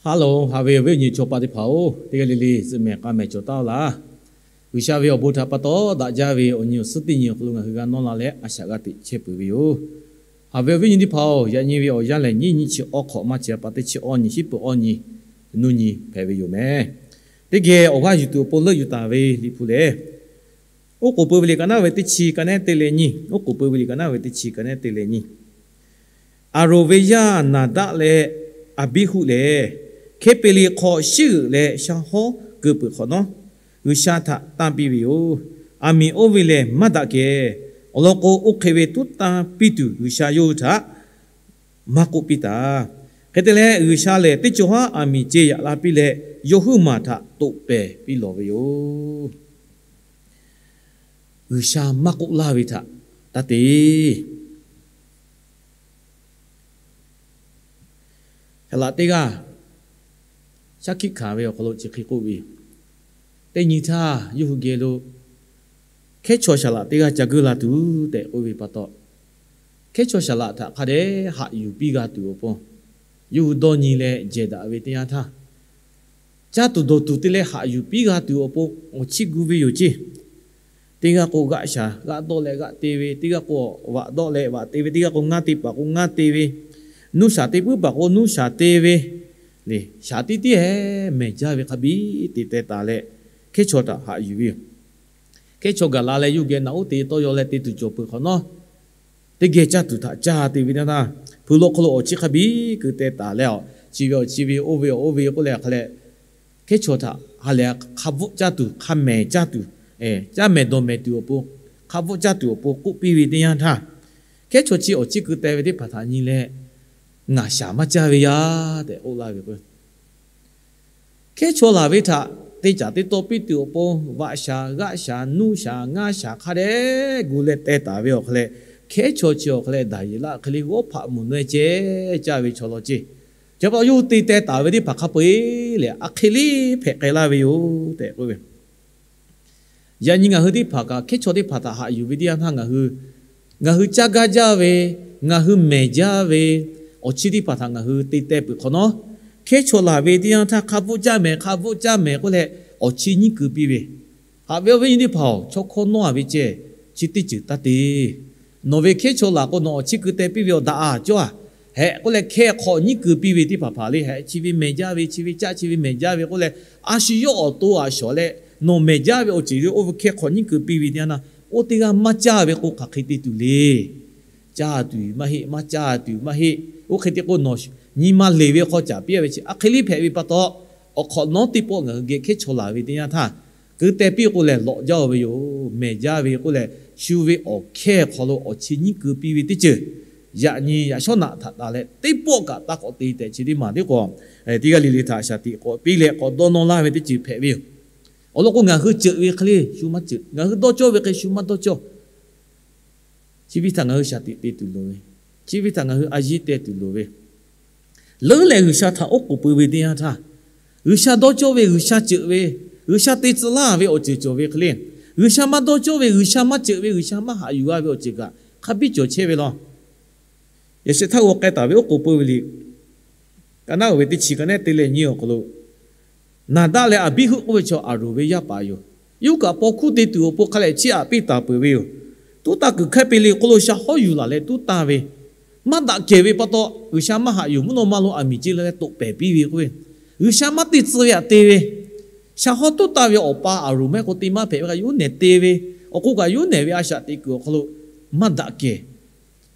Hello, haꞈ ve awˬ viˉ awˬ nyi chaw pa teˇ hpaˍ-oˬ, teˇ g'aˇ le le zuhꞈ mehˍ k'a mehˍ cawˬ taˉ-oˬ laˇ. G'uiˬsha ve awˬ bon htaꞈ pa taw daꞈ jaˇ ve awˬ nyi awˬ suhˉ teˇ nyi awˬ hk'aw lo ngaˬ hui g'a nawˇ la leh a shaꞈ g'a teꞈ chehˇ peuˬ ve yoˬ. Haꞈ ve awˬ viˉ awˬ nyi teˇ hpaˍ-oˬ, yaꞈ nyi ve awˬ yanˇ lehˬ nyiˇ nyiˇ chi awˇ hk'awꞈ maˇ chi pa teˇ chi awˇ nyi, shiˉ peuˬ awˇ nyi, nuˇ nyi hpehꞈ ve yoˬ meh. Teˇ geh awˬ g'aˇ yuˬ tuˬ awˬ pon leuˆ yuˬ taˍ ve Liꞈ hpu lehˬ, Oˉ k'oˍ pui ve liꞈ ka naˉ ve teˇ chi ka nehˉ te leh nyi. Oˉ k'oˍ pui ve liꞈ ka naˉ ve teˇ chi ka nehˉ te leh nyi. Aˍronˍ ve yaˇ Naˍdaˆ leh Aˍbiˇhuˆ lehˬ, hkehˇ pe le hk'aw shiˉ g'euꞈ leh sha hawˉ keu peuˬ hk'awꞈ nawˉ, G'uiˬsha htaꞈ tanˇ piˇ ve yoˬ. Aˬ miˍ oˇ ve lehˬ maˇ daꞈ kehˬ. Awˬ lawn k'o, oˇ hk'e ve tuˉ tanˇ piˇ tuˬ G'uiˬsha yawˇ hui htaꞈ maˇ k'oˆ piˇ taˍ. Hk'e te leh, G'uiˬsha lehˬ teˇ cawˬ haˉ aˬ miˍ ce yaꞈ la piˇ leh, yawˇ huiˉ maˬ htaꞈ toꞈ pehˍ piˇ lawˬ ve yoˬ. G'uiˬsha maˇ k'oˆ laˇ ve htaꞈ taˇ te. Saˍ laꞈ teˇ g'aˇ shaˉ hkiˆ hkanˍ ve awˬ hk'aw lo chi hk'e k'oˆ ve, teˇ nyi htaˇ yawˇ hui geh lo hkehˉ chaw saˍ laꞈ teˇ g'aˇ ca guˇ la tuˬ tehꞈ k'oˆ ve pa taw, hkehˉ chaw saˍ laꞈ htaꞈ hk'a dehꞈ haꞈ yuˬ piˇ g'a tuˬ awˬ pon, yawˇ hui dawˇ nyi leh jehˬ daꞈ ve teˇ yanˇ htaˇ, caˇ tuˬ dawˬ tuˬ te leh haꞈ yuˬ piˇ g'a tuˬ awˬ pon awˬ chiˇ gu ve yoˬ ceˇ. Teˇ g'aˇ k'o g'aˆ shaˍ g'aˆ dawˆ leh g'aˆ te ve, teˇ g'aˇ k'o vaꞈ dawˆ leh vaꞈ te ve, teˇ g'aˇ k'o ngaˇ te paˍ k'o ngaˇ te ve, nuˇ shaˍ te puiˉ paˍ k'o nuˇ shaˍ te ve, le shaˍ tiˉ tiˉ-ehˍ mehˬ jaˇ ve hk'a biˇ te teh taˍ leh, hkehˉ chaw htaꞈ haꞈ yuˬ ve yoˬ. Hkehˉ chaw gaˬ la leh yawˇ hui geh naꞈ uˉ te tawˇ yaw leh te tuˬ cawˬ peuˬ hk'awꞈ nawˉ, teˇ geh caˇ tuˬ htaꞈ caˇ te ve teˇ yanˇ htaˇ, hpui lo hk'aw lo awˬ chiˇ hk'a biˇ keu teh taˍ leh, chi ve awˬ chi ve oˇ ve awˬ oˇ ve k'oˆ leh hk'a leh, hkehˉ chaw htaꞈ ha lehˬ hk'a bvuhˆ caˇ tuˬ, hk'a mehˬ caˇ tuˬ, caˇ mehˍ dawˬ mehˍ tuˬ awˬ pon, hk'a bvuhˆ caˇ tuˬ awˬ pon k'oˆ piˇ ve teˇ yanˇ htaˇ, hkehˉ chaw chi awˬ chiˇ keu teh ve teˇ hpaˍ htaꞈ nyi leh, ngaˬ shaˍ maˇ caˇ ve yaˇ tehꞈ k'oˆ laˇ ve k'o, hkehˉ chaw laˬ ve htaꞈ te caˍ te taw piˇ tuˬ awˬ pon vaꞈ shaˍ g'aˆ shaˍ nuˇ shaˍ ngaˇ shaˍ hk'a dehꞈ gu leh teh taˍ ve awˬ hk'a leh, hkehˉ chaw chi awˬ hk'a leh daꞈ yeˬ laˇ hk'e le g'awˇ hpaꞈ mvuhˬ naweh ceh caˇ ve chaw law ceˇ. Chi pa taw yawˇ hui te teh taˍ ve teˇ hpaˍ hk'a peu-eˬ lehˬ, a hk'e le hpehꞈ k'ai laˇ ve yoˬ tehꞈ k'oˆ ve Yaꞈ nyi ngaˬ hui teˇ hpaˍ kaꞈ hkehˉ chaw teˇ hpaˍ htaꞈ haꞈ yuˬ ve teˇ yanˇ htaˇ, ngaˬ hui, ngaˬ hui caˇ gaˇ jaˇ ve, ngaˬ hui mehˬ jaˇ ve awˬ chi teˇ hpaˍ htaꞈ ngaˬ hui te teh peuˬ hk'awꞈ nawˉ, hkehˉ chaw laˬ ve teˇ yanˇ htaˇ hk'a bvuhˆ caˇ mehˍ, hk'a bvuhˆ caˇ mehˍ k'oˆ leh awˬ chi nyiˉ keu piˇ ve, haꞈ ve awˬ viˉ nyi teˇ hpaˍ-oˬ, chaw hkawˇ nawˇ-a ve ceh, chi teˇ ceuˬ taˇ te. Nawˬ ve hkehˉ chaw laˬ k'o, nawˬ awˬ chiˇ keu teh piˇ ve awˬ daꞈ-a cawˇ-a hehꞈ k'oˆ leh, hkehˇ hk'awꞈ nyiˉ keu piˇ ve teˇ hpaˍ hpaˍ le hehꞈ, chi ve mehˬ jaˇ ve, chi ve caˆ, chi ve mehˬ jaˇ ve k'oˆ leh, a shu yawˇ awˬ to aꞈ shawˍ leh, nawˬ mehˬ jaˇ ve awˬ ceuˬ ve oˇ ve hkehˇ hk'awꞈ nyiˉ keu piˇ ve teˇ yanˇ htaˇ, oˇ teˇ g'aˇ maˇ caˇ ve k'o, hk'aˬ hk'e te tuˬ le. Caˇ tuˬ maˇ heˆ, maˇ caˇ tuˬ maˇ heˆ. Oˇ hk'e te k'o, nawˬ nyi ma leˬ ve hk'aw caˍ piˇ-a ve chi a hk'e le hpehꞈ ve pa taw, awˬ hk'awꞈ nawˉ teˇ pawˆ ngaˬ hui geh hkehˉ chaw laˬ ve teˇ yanˇ htaˇ, keu teh piˇ k'oˆ lehˬ, lawꞈ jaˇ-o ve yoˬ. Mehˬ jaˇ ve k'oˆ lehˬ, shu ve awˬ hkehˇ hk'aw lo awˬ chi nyiˉ keu piˇ ve teˇ ceuˬ, yaꞈ nyi yaꞈ shawˉ naꞈ htaꞈ taˍ leh teˇ pawˆ kaꞈ taˇ k'awꞈ te tehꞈ chi teˇ maˬ teˇ k'o, teˇ g'aˇ le le htaꞈ shaˍ tiꞈ k'awꞈ piˇ leh k'awꞈ dawˇ nawˇ laˇ ve teˇ ceuˬ hpehꞈ ve yoˬ. Awˬ lawn k'o, ngaˬ hui ceuꞈ ve hk'e le shu maˇ ceuꞈ, ngaˬ hui dawˇ cawˇ ve hk'e shu maˇ dawˇ cawˇ. Chi ve htaꞈ ngaˬ hui shaˍ tiꞈ te tuˬ loˍ ve, chi ve htaꞈ ngaˬ hui a yiˉ teh tuˬ loˍ ve, leuˉ leh G'uiˬsha htaꞈ oˉ k'oˍ pui ve teˇ yanˇ htaˇ, G'uiˬsha dawˇ cawˇ ve, G'uiˬsha ceuꞈ ve, G'uiˬsha te tcuh laˇ ve awˬ ceuˬ cawˬ ve hk'e le, G'uiˬsha maˇ dawˇ cawˇ ve, G'uiˬsha maˇ ceuꞈ ve, G'uiˬsha maˇ haꞈ yuˬ g'a ve awˬ ceuˬ kaꞈ hk'a biˇ cawˬ chehˇ ve law. Yaꞈ shehˍ htaˇ g'aw k'ai taˍ ve oˉ k'oˍ pui ve liꞈ, ka naˉ-oˬ ve teˇ chi ka nehˉ te leh nyi awˬ hk'aw lo, Naˍdaˆ leh Aˍbiˇhuˆ k'oˆ ve chaw Aˍronˍ ve yaˇ paˍ yoˬ. Yawˇ hui kaꞈ paw hkuˇ te tuˬ awˬ pon hk'a lehꞈ chiˇ aꞈ piˇ taˍ peuˬ ve yoˬ. Tuˉ tanˇ kuiˬ hkehˉ pe le hk'oˆ lo sha hawˉ yuˬ laˬ leh tuˉ tanˇ ve, maˇ daꞈ kehˬ ve pa taw, G'uiˬsha maˇ haꞈ yuˬ, mvuhˇ naw ma lo aˬ miˍ ce la leh toꞈ pehˍ piˇ ve k'oˆ ve, G'uiˬsha maˇ te tcuh ve htaꞈ te ve, sha hawˉ tuˉ tanˇ ve awˬ pa Aˍronˍ maˇ heˆ k'o te maˇ hpehꞈ ve kaꞈ yawˇ hui nehˬ te ve, awˬ hk'oˆ kaꞈ yawˇ hui nehˬ ve a shaꞈ teꞈ kuiˬ awˬ hk'aw lo maˇ daꞈ kehˬ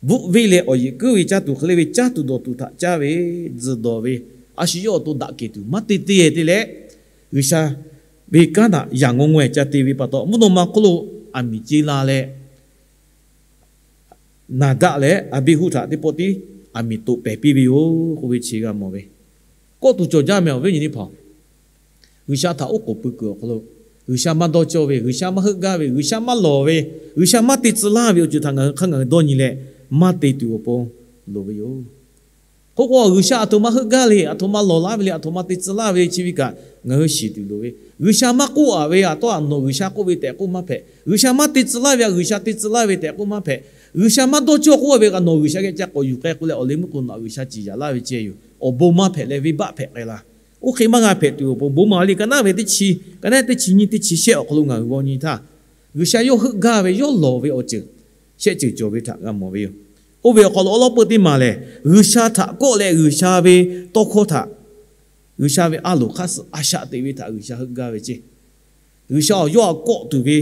bvuhˆ venˇ leh awˬ yeꞈ kuiˉ ve caˇ tuˬ hk'e le ve caˇ tuˬ dawˬ tuˬ htaꞈ caˇ ve, tzuhˬ dawˬ ve, a shu yawˇ awˬ to daꞈ kehˬ tuˬ maˇ te te te leh, G'uiˬsha ve kanˉ htaꞈ yaꞈ ngawˇ ngawˇ-e ca te ve pa taw, mvuhˇ naw ma hk'oˆ lo aˬ miˍ ce la leh, Naˍdaˆ leh Aˍbiˇhuˆ htaꞈ teˇ pawˆ tiˉ aˬ miˍ toꞈ pehˍ piˇ ve yoˬ k'oˆ ve chi g'a mawˬ ve. Kawˆ tuˬ cawˬ jaˇ meh awˬ viˉ nyi teˇ hpaˍ, G'uiˬsha htaꞈ oˉ k'oˍ pui kuiˬ awˬ hk'aw lo, G'uiˬsha maˇ dawˇ cawˇ ve, G'uiˬsha maˇ heuˆ gaˇ ve, G'uiˬsha maˇ lawˬ ve, G'uiˬsha maˇ te tcuh laˇ ve awˬ ceuˬ htaꞈ ngaˬ hui hk'aˇ ngaˬ hui dawˇ nyi leh maˇ te tuˬ awˬ pon loˍ ve yoˬ. K'oˆ k'o, G'uiˬsha aˬ htoꞈ ma heuˆ gaˇ le, aˬ htoꞈ ma lawˬ laˇ ve le, aˬ htoꞈ ma te tcuh laˇ ve le, chi ve kaꞈ ngaˬ hui shiˍ tuˬ loˍ ve. G'uiˬsha maˇ k'oˆ-a ve aꞈ tawˇ aꞈ nawˬ G'uiˬsha k'oˆ ve tehꞈ k'oˆ maˇ hpehꞈ. G'uiˬsha maˇ te tcuh laˇ ve aꞈ G'uiˬsha te tcuh laˇ ve tehꞈ k'oˆ maˇ hpehꞈ. G'uiˬsha maˇ dawˇ cawˇ k'oˆ ve kaꞈ nawˬ G'uiˬsha geh ca k'awꞈ yuˬ k'ai k'oˆ leh awˬ leh meuˇ k'o nawˬ aꞈ G'uiˬsha ciˍ yaꞈ laˇ ve ceh yoˬ. Awˬ bon maˇ hpehꞈ leh venˇbaˆ hpehꞈ k'ai la. Oˇ hk'e maˇ g'a hpehꞈ tuˬ awˬ pon bon maˍ ve le. Ka naˉ ve teˇ chi, ka naˉ teˇ chi nyiˇ teˇ chi shehˆ awˬ hk'aw lo ngaˬ hui g'aw nyi htaˇ, G'uiˬsha yawˇ heuˆ gaˇ ve yawˇ lawˬ ve awˬ ceuˬ shehˆ ceuˬ cawˬ ve htaꞈ g'a mawˬ ve yoˬ. Oˇ ve awˬ hk'aw lo awˉ lawˉ peuˇ teˇ maˬ lehˬ, G'uiˬsha htaꞈ kawˆ leh G'uiˬsha ve tawˇ hkawˇ htaꞈ, G'uiˬsha ve a loˍ hk'aˇ suh a shaꞈ teꞈ ve htaꞈ G'uiˬsha heuˆ gaˇ ve ceˇ. G'uiˬsha awˬ yawˇ htaꞈ kawˆ tuˬ ve,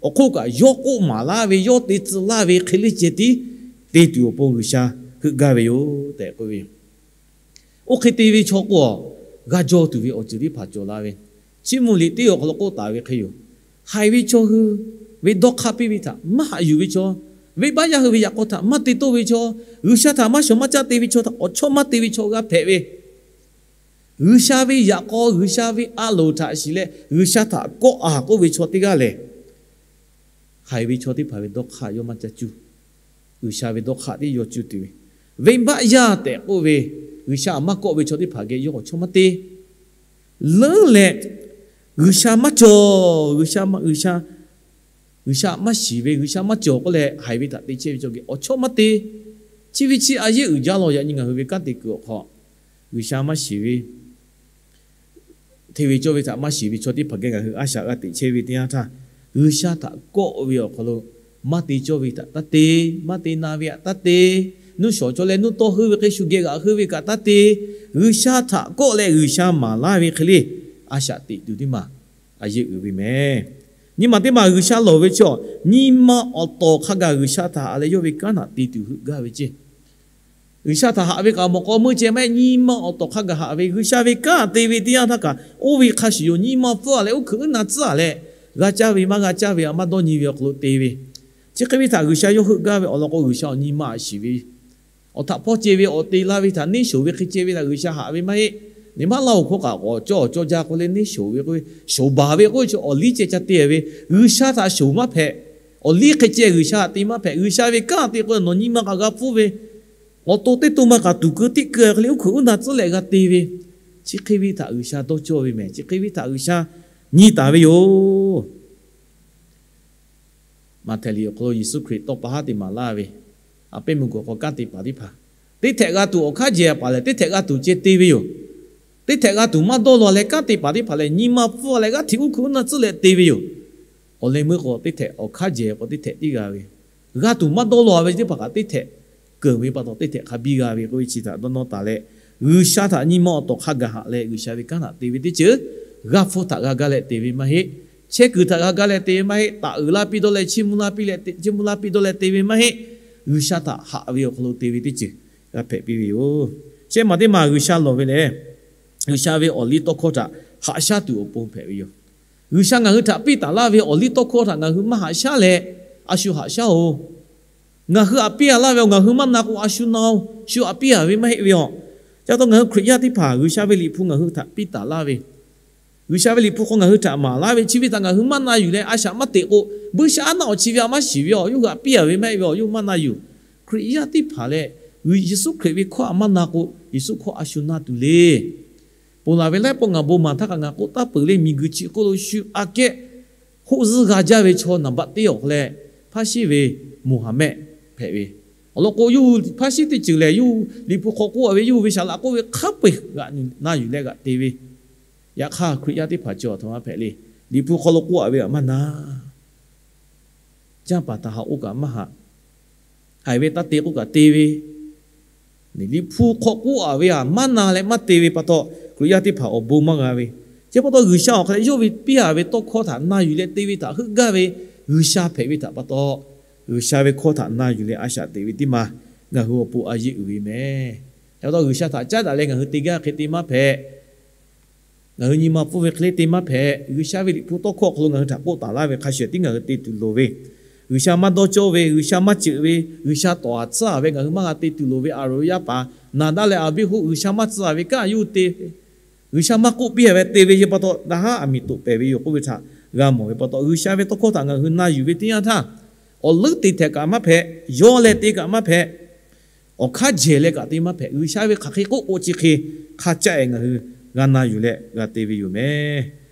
awˬ hk'oˆ kaꞈ yawˇ k'oˆ maˍ laˇ ve, yawˇ te tcuh laˇ ve hk'e le ceh tiˉ te tuˬ awˬ pon G'uiˬsha heuˆ gaˇ ve yoˬ tehꞈ k'oˆ ve yoˬ. Oˇ hk'e te ve chaw k'o, g'a jaw tuˬ ve awˬ ceuˬ teˇ hpaˍ cawˬ la ve, Chiˇ mvuh liꞈ teˇ awˬ hk'aw lo k'oˆ taˍ ve hk'e yoˬ. Haiˬ ve chaw hui ve dawˇ hk'aˇ piˇ ve htaꞈ maˇ haꞈ yuˬ ve chaw, venˇbaˆ yaˇ hui ve yaꞈ k'aw htaꞈ maˇ te toˇ ve chaw, G'uiˬsha htaꞈ maˇ shawˍ maˇ caˆ te ve chaw htaꞈ awˬ chawˇ maˇ te ve chaw g'a hpehꞈ ve, G'uiˬsha ve yaꞈ k'aw G'uiˬsha ve a loˍ htaꞈ shiˍ leh G'uiˬsha htaꞈ kawˆ a k'oˆ ve chaw teˇ g'aˇ lehˬ, haiˬ ve chaw teˇ hpaˍ ve dawˇ hk'aˇ yawˇ maˇ caˇ cuˇ. G'uiˬsha ve dawˇ hk'aˇ tiˉ yawˇ cuˇ tuˬ ve, venˇbaˆ yaˇ tehꞈ k'oˆ ve, G'uiˬsha maˇ kawˆ ve chaw teˇ hpaˍ geh yawˇ awˬ chawˇ maˇ te. Leuˉ leh, G'uiˬsha maˇ cawˬ, G'uiˬsha maˇ, G'uiˬsha, G'uiˬsha maˇ shiˍ ve, G'uiˬsha maˇ cawˬ k'oˆ leh haiˬ ve htaꞈ te chehˇ ve chaw geh awˬ chawˇ maˇ te. Chi ve chi a yehˉ uiˍ jaˇ law. Yaꞈ nyi ngaˬ hui ve kanˉ te kuiˬ awˬ hk'aw, G'uiˬsha maˇ shiˍ ve, hteˇ ve cawˇ ve htaꞈ maˇ shiˍ ve chaw teˇ hpaˍ geh ngaˬ hui a shaꞈ g'a teꞈ chehˇ ve teˇ yanˇ htaˇ, G'uiˬsha htaꞈ kawˆ ve awˬ hk'aw lo maˇ te cawˇ ve htaꞈ taˇ te, maˇ te na ve htaꞈ taˇ te, nuˇ shawˍ cawˬ leh nuˇ tawˇ heuˆ ve hk'e shu geh g'aꞈ heuˆ ve kaꞈ taˇ te, G'uiˬsha htaꞈ kawˆ leh G'uiˬsha maˍ laˇ ve hk'e le, a shaꞈ teꞈ tuˬ teˇ maˬ a yehˉ uiˍ ve mehˍ. Nyi ma teˇ maˬ G'uiˬsha lawˬ ve chi, nyi ma awˬ tawˍ hk'a gaˬ G'uiˬsha htaꞈ haꞈ leh yawˇ ve kanˉ htaꞈ te tuˬ heuˆ gaˇ ve ceˇ. G'uiˬsha htaꞈ haꞈ ve kaꞈ mawˬ k'aw meuˇ ceh maˇ heˆ, nyi ma awˬ tawˍ hk'a gaˬ haꞈ ve, G'uiˬsha ve kanˉ te ve teˇ yanˇ htaˇ kaꞈ oˇ ve hk'a shuˍ yoˬ. Nyi ma pfuhˇ a leh uˉ hkuiꞈ uˉ na tcuhˉ a leh, g'a caˇ ve maˇ g'a caˇ ve htaꞈ maˇ dawˇ nyi ve awˬ hk'aw lo te ve, chi hk'e ve htaꞈ G'uiˬsha yawˇ heuˆ gaˇ ve awˬ lawn k'o, G'uiˬsha awˬ nyi ma a shiˍ ve, awˬ htaꞈ hpawˇ ceh ve awˬ te laˇ ve htaꞈ neˇ shoˍ ve hk'e ceh ve htaꞈ G'uiˬsha haꞈ ve maˇ heˆ. Neˇ maˇ laˇ oˬ hk'aw kaꞈ k'awꞈ cawˇ awˬ cawˇ jaˇ k'o leh neˇ shoˍ ve k'o, shoˍ baˬ ve k'oˆ ve chi awˬ liˇ ceh ca te ve, G'uiˬsha htaꞈ shoˍ maˇ hpehꞈ. Awˬ liˇ hk'e ceh G'uiˬsha htaꞈ te maˇ hpehꞈ. G'uiˬsha ve kanˉ te k'o nawˬ nyi ma kaꞈ g'a pfuhˇ ve, awˬ to teˇ to ma kaꞈ tuˍ keu tiˆ keu hk'e le uˉ hkuiꞈ uˉ na tcuhˉ leh g'a te ve, chi hk'e ve htaꞈ G'uiˬsha dawˇ cawˇ ve mehˍ. Chi hk'e ve htaꞈ G'uiˬsha nyi taˍ ve yoˬ. Maꞈhtehˍ liꞈ awˬ hk'aw lo Yeˍsuˆ Hkriꞈ tawˇ pa haˉ te maˍ laˇ ve, a pehˉ meuˇ g'uiˬ hk'aw kanˉ te paˍ teˇ hpaˍ, teˇ htehꞈ g'a tuˬ awˬ hk'aˇ jehˬ paˍ lehˬ, teˇ htehꞈ g'a tuˬ ceh te ve yoˬ. Teˇ htehꞈ g'a tuˬ maˇ dawˇ law leh kanˉ te paˍ teˇ hpaˍ lehˬ, nyi ma pfuhˇ a leh g'aˇ hteꞈ uˉ hkuiꞈ uˉ na tcuhˉ leh te ve yoˬ. Awˬ leh meuˇ k'o teˇ htehꞈ awˬ hk'aˇ jehˬ k'o teˇ htehꞈ tiˉ g'a ve, g'a tuˬ maˇ dawˇ law ve teˇ hpaˍ kaꞈ teˇ htehꞈ keunˍ ve pa taw teˇ htehꞈ hk'a biˇ g'a ve k'oˆ ve chi htaꞈ dawˇ nawˇ taˍ leh, G'uiˬsha htaꞈ nyi ma awˬ tawˍ hk'a gaˬ haꞈ leh G'uiˬsha ve kanˉ htaꞈ te ve teˇ ceuˬ, g'aˇ hpfuhˇ htaꞈ g'a gaˇ leh te ve maˇ heˆ. Chehˇ kuiˬ htaꞈ g'a gaˇ leh te ve maˇ heˆ. Taˍ uiˍ laˇ piˇ dawˇ leh chiˇ mvuh laˇ piˇ leh te, chiˇ mvuh laˇ piˇ dawˇ leh te ve maˇ heˆ. G'uiˬsha htaꞈ haꞈ ve awˬ hk'aw lo te ve teˇ ceuˬ g'a hpehꞈ piˇ ve yoˬ. Shehˆ maˬ teˇ maˬ G'uiˬsha lawˬ ve lehˬ, G'uiˬsha ve awˬ liˇ tawˇ hkawˇ htaꞈ haꞈ shaˉ tuˬ awˬ pon hpehꞈ ve yoˬ. G'uiˬsha ngaˬ hui htaꞈ piˇ taˍ laˇ ve awˬ liˇ tawˇ hkawˇ htaꞈ ngaˬ hui maˇ haꞈ shaˉ leh, a shu haꞈ shaˉ oˬ. Ngaˬ hui htaꞈ piˇ a laˇ ve ngaˬ hui maˇ na k'o a shu na oˬ, shu htaꞈ piˇ a ve maˇ heˆ ve yoˬ. Ca taw ngaˬ hui Hkriꞈ yaˇ teˇ hpaˍ G'uiˬsha ve Liꞈ hpu ngaˬ hui htaꞈ piˇ taˍ laˇ ve, G'uiˬsha ve Liꞈ hpu hk'aw ngaˬ hui htaꞈ maˍ laˇ ve chi ve htaꞈ ngaˬ hui maˇ na yuˬ leh a shaꞈ maˇ teꞈ k'o, buiˇshaˆaˉnaˆ awˬ chi ve htaꞈ maˇ shiˍ ve yoˬ. Yawˇ hui htaꞈ piˇ a ve maˇ heˆ ve yoˬ. Yawˇ hui maˇ na yuˬ. Hkriꞈ yaˇ teˇ hpaˍ lehˬ, Yeˍsuˆ Hkriꞈ ve hkawˇ htaꞈ maˇ na k'o, Yeˍsuˆ hkawˇ a shu na tuˬ le. Ponˬ laˬ ve laiˉ pawˆ ngaˬ bon maˍ htaˇ kaꞈ ngaˬ k'oˆ taˍ peuˬ le, miˬguiˬ chi hk'oˆ lo shu aꞈ kehˉ hoˆ zuhˇ g'a jaˇ ve chaw naˍ baˆ teˇ awˬ hk'aw leh, hpaˇ shiˉ ve Moˍhaˍmehˆ hpehꞈ ve. Awˬ lawn k'o, yawˇ hui hpaˇ shiˉ teˇ ceuˬ lehˬ, yawˇ hui Liꞈ hpu hk'aw k'oˆ a ve yawˇ hui ve saˍ laꞈ k'oˆ ve hk'a peu-eˬ g'aꞈ na yuˬ leh g'aꞈ te ve. Yaꞈ hk'aˇ Hkriꞈ yaˇ teˇ hpaˍ chi awˬ htoꞈ ma hpehꞈ le. Liꞈ hpu hk'aw lo k'oˆ a ve htaꞈ maˇ na, canˇ paˍ htaꞈ haꞈ k'oˆ kaꞈ maˇ haꞈ, haiˬ ve taˇ te k'oˆ kaꞈ te ve, Liꞈ hpu hk'aw k'oˆ a ve htaꞈ maˇ na leh maˇ te ve pa taw, Hkriꞈ yaˇ teˇ hpaˍ awˬ bon maˇ g'a ve. Chi pa taw G'uiˬsha awˬ hk'aw lo yawˇ ve piˇ a ve tawˇ hkawˇ htaꞈ na yuˬ leh te ve htaꞈ heuˆ gaˇ ve G'uiˬsha hpehꞈ ve htaꞈ pa taw, G'uiˬsha ve hkawˇ htaꞈ na yuˬ leh a shaꞈ teꞈ ve teˇ maˬ ngaˬ hui awˬ pon a yeˆ uiˍ ve mehˍ. Chi pa taw G'uiˬsha htaꞈ caˉ daꞈ leh ngaˬ hui te gaˇ hk'e te maˇ hpehꞈ. Ngaˬ hui nyi ma pfuhˇ ve hk'e le te maˇ hpehꞈ. G'uiˬsha ve Liꞈ hpu tawˇ hkawˇ awˬ hk'aw lo ngaˬ hui htaꞈ k'oˆ taˍ laˇ ve hk'a shuˍ tiˉ ngaˬ hui te tuˬ loˍ ve, G'uiˬsha maˇ dawˇ cawˇ ve, G'uiˬsha maˇ ceuꞈ ve, G'uiˬsha tawˍ haˍ tcuhˉ a ve ngaˬ hui maˇ g'a te tuˬ loˍ ve, Aˍronˍ yaˇ paˍ Naˍdaˆ leh Aˍbiˇhoˆ G'uiˬsha maˇ tcuhˉ a ve kanˉ yawˇ hui te ve, G'uiˬsha maˇ k'oˆ piˇ a ve te ve yawˇ pa taw, daꞈ haˉ aˬ miˍ toꞈ pehˍ ve yoˬ k'oˆ ve htaꞈ g'a mawˬ ve pa taw, G'uiˬsha ve tawˇ hkawˇ htaꞈ ngaˬ hui na yuˬ ve teˇ yanˇ htaˇ, awˬ leuˉ te htehꞈ kaꞈ maˇ hpehꞈ, yawˇ leh te kaꞈ maˇ hpehꞈ. Awˬ hk'aˇ jehˬ leh kaꞈ te maˇ hpehꞈ. G'uiˬsha ve hk'aˬ hk'e k'oˆ k'o chi hk'e hk'a caˆ e ngaˬ hui g'a na yuˬ leh g'a te ve yoˬ mehˍ.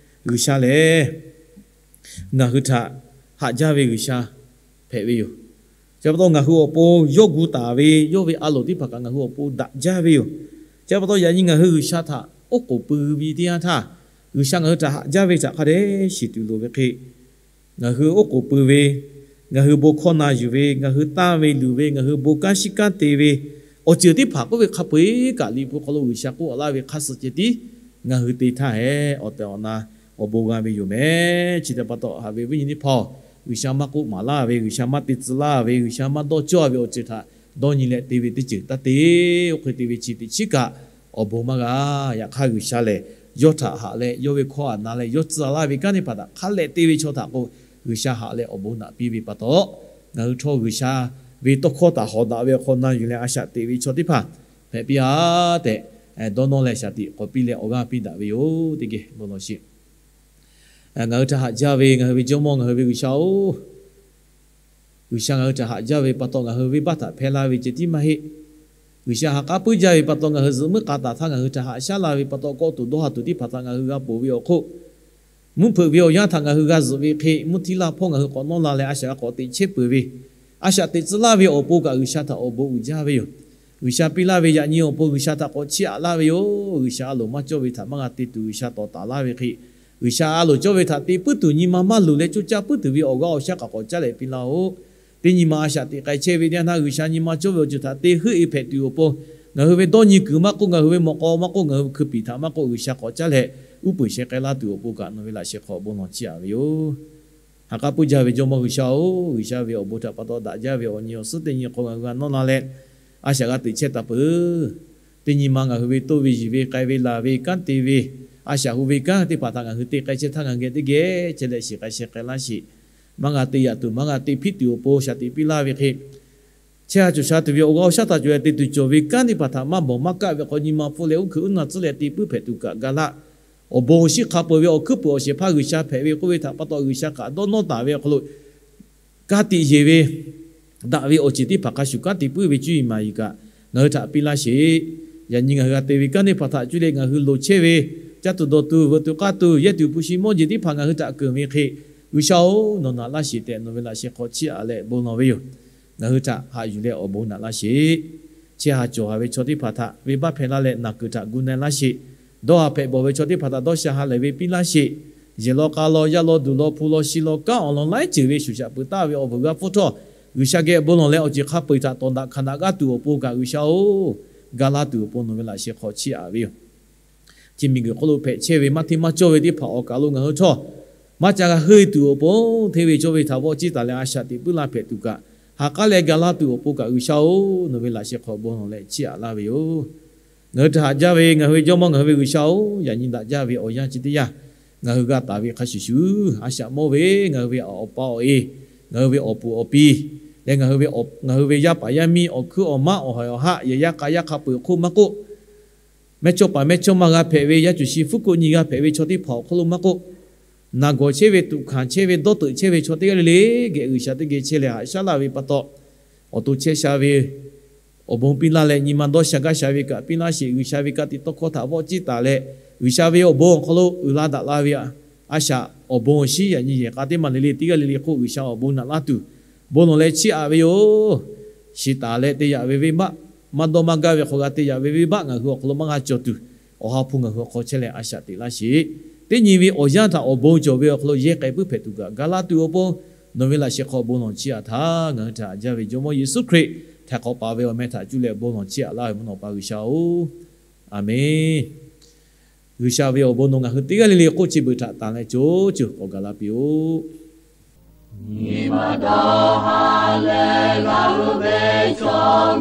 G'uiˬsha lehˬ ngaˬ hui htaꞈ haꞈ jaˇ ve G'uiˬsha hpehꞈ ve yoˬ. Chi pa taw ngaˬ hui awˬ pon yawˇ gu taˍ ve yawˇ ve a loˍ teˇ hpaˍ kaꞈ ngaˬ hui awˬ pon daꞈ jaˇ ve yoˬ. Chi pa taw yaꞈ nyi ngaˬ hui G'uiˬsha htaꞈ oˉ k'oˍ pui ve teˇ yanˇ htaˇ, G'uiˬsha ngaˬ hui htaꞈ haꞈ jaˇ ve htaꞈ hk'a dehꞈ shiˍ tuˬ loˍ ve hk'e, ngaˬ hui oˉ k'oˍ pui ve, ngaˬ hui bon hkawˇ na yuˬ ve, ngaˬ hui tanˇ ve luˬ ve, ngaˬ hui bon kanˉ shiˉ kanˉ te ve, awˬ ceuˬ teˇ hpaˍ k'oˆ ve hk'a peu-eˬ kaꞈ Liꞈ hpu hk'aw lo G'uiˬsha k'oˆ laˇ ve hk'a suh ceh tiˉ ngaˬ hui te htaˇ hehꞈ awˬ tehˬ awˬ na awˬ bon g'a ve yoˬ meh. Chi htaꞈ pa taw, haꞈ ve viˉ nyi teˇ hpaˍ-oˬ, G'uiˬsha maˇ k'oˆ maˍ laˇ ve, G'uiˬsha maˇ te tcuh laˇ ve, G'uiˬsha maˇ dawˇ cawˇ ve awˬ ceuˬ htaꞈ dawˇ nyi leh te ve teˇ ceuˬ taˇ te. Oˇ hk'e te ve chi teꞈ chiˉ kaꞈ awˬ bon maˇ g'a. Yaꞈ hk'aˇ, G'uiˬsha lehˬ yawˇ htaꞈ haꞈ leh yawˇ ve hkawˇ htaꞈ na leh yawˇ tcuh laˇ ve kanˉ teˇ hpaˍ htaꞈ hk'a leh te ve chaw htaꞈ k'o, G'uiˬsha haꞈ leh awˬ bon naꞈ piˇ ve pa taw, ngaˬ hui htawˇ G'uiˬsha ve tawˇ hkawˇ htaꞈ hawˍ daꞈ ve awˬ hk'aw na yuˬ leh a shaꞈ teꞈ ve chaw teˇ hpaˍ hpehꞈ piˇ-a tehꞈ, dawˇ nawˇ leh shaˍ tiꞈ k'awꞈ piˇ leh awˬ g'aˇ piˇ daꞈ ve yoˬ. Teˇ geh bon lawˬ sheˍ. Ngaˬ hui htaꞈ haꞈ jaˇ ve ngaˬ hui ve Jawˇmawˇ, ngaˬ hui ve G'uiˬsha-oˬ, G'uiˬsha ngaˬ hui htaꞈ haꞈ jaˇ ve pa taw ngaˬ hui venˇbaˆ htaꞈ hpehˇ laˇ ve ceh tiˉ maˇ heˆ. G'uiˬsha ha k'aˉ puiˉ jaˇ ve pa taw ngaˬ hui zuhꞈ muiˉ k'a taˍ htaˇ ngaˬ hui htaꞈ haꞈ shaˉ la ve pa taw, kawˆ tuˬ dawˇ ha tuˬ teˇ hpaˍ htaꞈ ngaˬ hui g'a ponˬ ve awˬ hk'oˆ, mvuhˇ hpeuꞈ ve awˬ yanˇ htaꞈ ngaˬ hui g'a zuhꞈ ve hk'e, mvuhˇ htiˇ laˇ hpawˇ ngaˬ hui k'awꞈ nawˇ la leh a shaꞈ g'a k'awꞈ teꞈ chehˇ peuˬ ve, a shaꞈ teꞈ tcuh laˇ ve awˬ pon kaꞈ G'uiˬsha htaꞈ awˬ bon uiˍ jaˇ ve yoˬ. G'uiˬsha piˇ laˇ ve yaꞈ nyi awˬ pon G'uiˬsha htaꞈ k'awꞈ chiˇ aꞈ laˇ ve yoˬ. G'uiˬsha a loˍ maˇ cawˇ ve htaꞈ maˇ g'a te tuˬ G'uiˬsha tawˍ taˍ laˇ ve hk'e, G'uiˬsha a loˍ cawˇ ve htaꞈ te puiˉ tuˬ nyi ma maˇ luˬ leh coˇ caˇ puiˉ tuˬ ve awˬ g'aˇ awˬ shaˉ k'awꞈ caˉ leh piˇ laˇ-oˆ. Teˇ nyi ma a shaꞈ teꞈ k'ai chehˇ ve teˇ yanˇ htaˇ, G'uiˬsha nyi ma cawˇ ve awˬ ceuˬ htaꞈ te heuˆ-e hpehꞈ tuˬ awˬ pon, ngaˬ hui ve dawˇ nyi kuiˬ maˇ k'oˆ, ngaˬ hui ve mawꞈ k'aw maˇ k'oˆ, ngaˬ hui ve hkui piˍ htaꞈ maˇ k'oˆ, G'uiˬsha k'awꞈ caˉ leh uˉ peunˍ sheh k'ai laˇ tuˬ awˬ pon kaꞈ nawˬ ve laꞈ sheh hk'aw bon lawˬ chiˇ aꞈ ve yoˬ. Ha k'aˉ puiˉ jaˇ ve Jawˇmawˇ G'uiˬsha-oˬ, G'uiˬsha ve awˬ bon htaꞈ pa taw daꞈ jaˇ ve awˬ nyi awˬ suhˉ teˇ nyi hk'aw ngaˬ hui g'a nawˇ la leh, a shaꞈ g'a teꞈ chehˇ taˍ peuˬ. Teˇ nyi ma ngaˬ hui ve toˇ ve yiˬ ve k'ai ve laˬ ve kanˉ te ve, a shaꞈ hu ve kanˉ teˇ hpaˍ htaꞈ ngaˬ hui te k'ai chehˇ htaˇ ngaˬ hui geh teˇ geh chehˇ leh shiˍ k'ai sheh k'ai laˇ sheˍ. Maˇ g'a te yaꞈ tuˬ maˇ g'a te hpiˆ tuˬ awˬ pon shaˍ tiꞈ piˇ laˇ ve hk'e, chehˇ ha cawˬ sha tuˬ ve awˬ g'aˇ awˬ shaˉ htaꞈ cawˬ leh te tuˬ cawˬ ve kanˉ teˇ hpaˍ htaꞈ maˇ bawˬ maˇ kaˆ ve hk'aw nyi ma hpfuhˇ leh uˉ hkui uˉ na tcuhˉ leh te puiˉ hpehꞈ tuˬ kaꞈ ga laˇ. Awˬ bon awˬ shinˉ hk'a peuˬ ve awˬ hkuiˉ puiˍ awˬ shehˍ hpaˇ G'uiˬsha hpehꞈ ve k'oˆ ve htaꞈ pa taw, G'uiˬsha kaꞈ dawˇ nawˇ taˍ ve awˬ hk'aw lo ka tiꞈ yeˬ ve daꞈ ve awˬ ceuˬ teˇ hpaˍ hk'a shuˍ kanˉ te puiˉ ve cuˇ yiˍ maˍ yiˍ kaꞈ ngaˬ hui htaꞈ piˇ laˇ sheˍ. Yaꞈ nyi ngaˬ hui g'a te ve kanˉ teˇ hpaˍ htaꞈ cuˇ leh ngaˬ hui loˍ chehˇ ve, caˇ tuˬ dawˬ tuˬ, veuꞈ tuˬ k'aˇ tuˬ, yehˇ tuˬ hpu shi mawˇ jeˬ teˇ hpaˍ ngaˬ hui htaꞈ keunˍ ve hk'e, G'uiˬsha-oˬ, nawˬ naꞈ laˇ sheˍ tehꞈ nawˬ ve laꞈ sheh hk'aw chiˇ aꞈ leh bon lawˬ ve yoˬ. Ngaˬ hui htaꞈ haꞈ yuˬ leh awˬ bon naꞈ laˇ sheˍ. Chehˇ ha cawˬ ha ve chaw teˇ hpaˍ htaꞈ venˇbaˆ hpehˇ laˇ leh naˬ kuiˬ htaꞈ gu na laˇ sheˍ. Dawˇ ha hpehꞈ bawˬ ve chaw teˇ hpaˍ htaꞈ dawˇ sha ha lehˬ ve piˇ laˇ sheˍ. Yehˬ law k'a law, yaˇ law duˬ law, hpu law shi law, kanˉ awˬ lawn laiˉ ceuˬ ve shuˍ shaꞈ peuˬ taˍ ve awˬ vuiˬ g'a hpfuhˇ htawˇ, G'uiˬsha geh bon lawˬ leh awˬ ceuˬ hk'a peu-eˬ htaꞈ tawˍ daꞈ hkanˍ daꞈ g'aˇ tuˬ awˬ pon kaꞈ G'uiˬsha-oˬ, ga laˇ tuˬ awˬ pon nawˬ ve laꞈ sheh hk'aw chiˇ aꞈ ve yoˬ. Chi miˬguiˬ hk'oˆ lo hpehꞈ chehˇ ve maˇ hteˇ maˇ cawˇ ve teˇ hpaˍ awˬ kaˬ lo ngaˬ hui htawˇ maˇ ca g'a heuˆ-e tuˬ awˬ pon, hteˇ ve cawˇ ve htaꞈ vawˆ ciˇ taˍ leh a shaꞈ teꞈ puiˉ laˇ hpehꞈ tuˬ kaꞈ, ha k'aˉ leh ga laˇ tuˬ awˬ pon kaꞈ G'uiˬsha-oˬ, nawˬ ve laꞈ sheh hk'aw bon lawˬ leh chiˇ aꞈ laˇ ve yoˬ. Ngaˬ hui htaꞈ haꞈ jaˇ ve ngaˬ hui ve Jawˇmawˇ, ngaˬ hui ve G'uiˬsha-oˬ, yaꞈ nyi daꞈ jaˇ ve awˬ yanˇ chi teˇ yanˇ, ngaˬ hui g'a taˍ ve hk'a shuˍ shuˍ, a shaꞈ mawˇ ve ngaˬ hui ve awˬ pa awˬ e, ngaˬ hui ve awˬ puˍ awˬ pi leh ngaˬ hui ve, ngaˬ hui ve yaˇ paˍ yaˇ miˇ, awˬ hkuiˉ awˬ maˉ, awˬ haiˬ awˬ haˆ, yehˬ yaˇ k'a yaˇ hk'a peu-eˬ awˬ hk'oˆ maˇ k'oˆ, mehˇchawˇ paˍ mehˇchawˇma g'a hpehꞈ ve, yaˇ cuˬ shi fuˉ koˆ nyi g'a hpehꞈ ve chaw teˇ hpaˍ awˬ hk'oˆ lo maˇ k'oˆ, naˬ gawˬ chehˇ ve, tuꞈ hkanˍ chehˇ ve, dawˇ teuꞈ chehˇ ve chaw teˇ g'aˇ le le geh G'uiˬsha teˇ geh chehˇ leh haꞈ shaˉ laˇ ve pa taw, awˬ to chehˇ sha ve awˬ bon piˇ laˇ leh nyi ma dawˇ sha gaˇ sha ve kaꞈ piˇ laˇ sheˍ. G'uiˬsha ve ka tiꞈ tawˇ hkawˇ htaꞈ vawˆ ciˇ taˍ leh, G'uiˬsha ve awˬ bon awˬ hk'aw lo uiˍ la daꞈ la ve a shaꞈ awˬ bon awˬ shinˉ yaꞈ nyi yehˬ k'a teˇ maˬ le le teˇ g'aˇ le le hk'oˆ G'uiˬsha awˬ bon naꞈ laˇ tuˬ, bon lawˬ leh chiˇ aꞈ ve yoˬ. Shiˍ taˍ leh te yaꞈ ve venˇbaˆ, maˇ dawˇ maˇ gaˇ ve hk'aw g'a te yaꞈ ve venˇbaˆ ngaˬ hui awˬ hk'aw lo maˇ g'a cawˬ tuˬ, Awˬ ha hpu ngaˬ hui awˬ hk'aw chehˇ leh a shaꞈ teꞈ laˇ sheˍ. Teˇ nyi ve awˬ yanˇ htaꞈ awˬ bon cawˬ ve awˬ hk'aw lo yehˇ k'ai puiˉ hpehꞈ tuˬ kaꞈ ga laˇ tuˬ awˬ pon, nawˬ ve laꞈ sheh hk'aw bon lawˬ chiˇ aꞈ htaˇ, ngaˬ hui htaꞈ haꞈ jaˇ ve Jawˇmawˇ Yeˍsuˆ Hkriꞈ htaiˍ hk'awꞈ paˍ ve awˬ meh htaꞈ cuˇ leh bon lawˬ chiˇ aꞈ laˇ ve mvuhˇ naw pa G'uiˬsha-oˬ, Aˍmenˍ. G'uiˬsha ve awˬ bon nawˬ ngaˬ hui teˇ g'aˇ le le k'oˆ chi beuꞈ htaꞈ tanˬ leh co ceuˬ k'awꞈ gaˬ la piˇ-oˆ. Nyi ma dawˇ ha leh g'a hu ve chaw,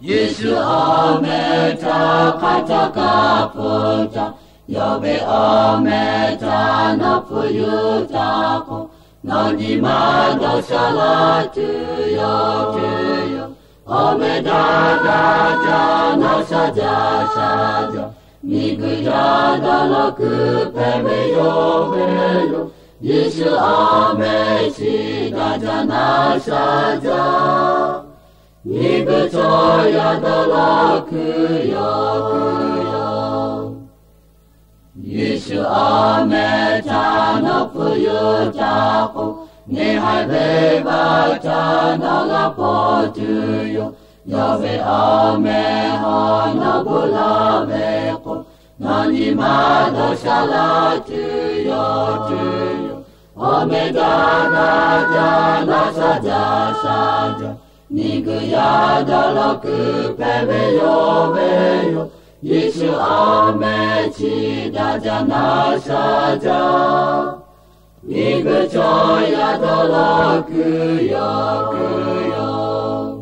Yeˍsuˆ awˬ meh htaꞈ hk'a htaˇ kaꞈ hpu taˍ. Yawˇ ve awˬ meh htaꞈ nawˬ hpfuhˇ yuˬ taˍ k'o, nawˬ nyi ma dawˇ sha laˇ tuˬ yoˬ, tuˬ yoˬ. Awˬ meh daꞈ daꞈ jaˇ, nawˬ sha jaˇ sha jaˇ. Miˬguiˬ yaˇ dawˇ law kuiˬ hpehꞈ ve yoˬ, ve yoˬ. Yeˍsuˆ awˬ meh shiˍ daꞈ jaˇ, nawˬ sha jaˇ. Miˬguiˬ chaw yaˇ dawˇ law kuiˬ yoˬ, kuiˬ yoˬ. Yeˍsuˆ awˬ meh htaꞈ nawˬ hpfuhˇ yuˬ taˍ k'o, neˇ haiˬ venˇbaˆ htaꞈ nawˬ g'a hpaw tuˬ yoˬ. Yawˇ ve awˬ meh hawˉ nawˬ gu laˇ ve k'o, Nawˬ nyi ma dawˇ sha laˇ tuˬ yoˬ, tuˬ yoˬ. Awˬ meh daꞈ daꞈ jaˇ, naˆ sha jaˇ, sha jaˇ. Miˬguiˬ yaˇ dawˇ law kuiˬ hpehꞈ ve yoˬ, ve yoˬ. Yeˍsuˆ awˬ meh chi daꞈ jaˇ, naˆ sha jaˇ. Miˬguiˬ chaw yaˇ dawˇ law kuiˬ yoˬ, kuiˬ yoˬ.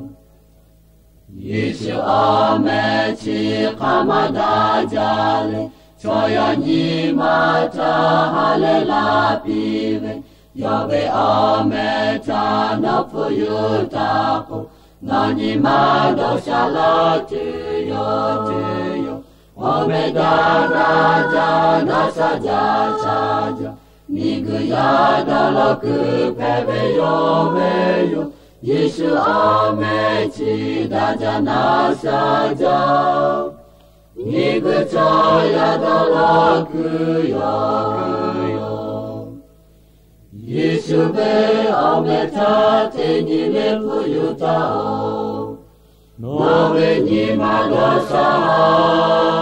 Yeˍsuˆ awˬ meh chi hk'aˬ ma daꞈ jaˇ leh, chaw yaˇ nyi ma htaꞈ ha lehˬ laˇ piˇ ve, yawˇ ve awˬ meh htaꞈ nawˬ hpfuhˇ yuˬ taˍ k'o, nawˬ nyi ma dawˇ sha laˇ tuˬ yoˬ, tuˬ yoˬ. Awˬ meh daꞈ daꞈ jaˇ, naˆ sha jaˇ, sha jaˇ. Miˬguiˬ yaˇ dawˇ law kuiˬ hpehꞈ ve yoˬ, ve yoˬ. Yeˍsuˆ awˬ meh chi daꞈ jaˇ, naˆ sha jaˇ. Miˬguiˬ chaw yaˇ dawˇ law kuiˬ yoˬ, kuiˬ yoˬ. Yeˍsuˆ ve awˬ meh htaꞈ teˇ nyi leh hpfuhˇ yuˬ taˍ-oˬ. Nawˬ ve nyi ma dawˇ sha laˇ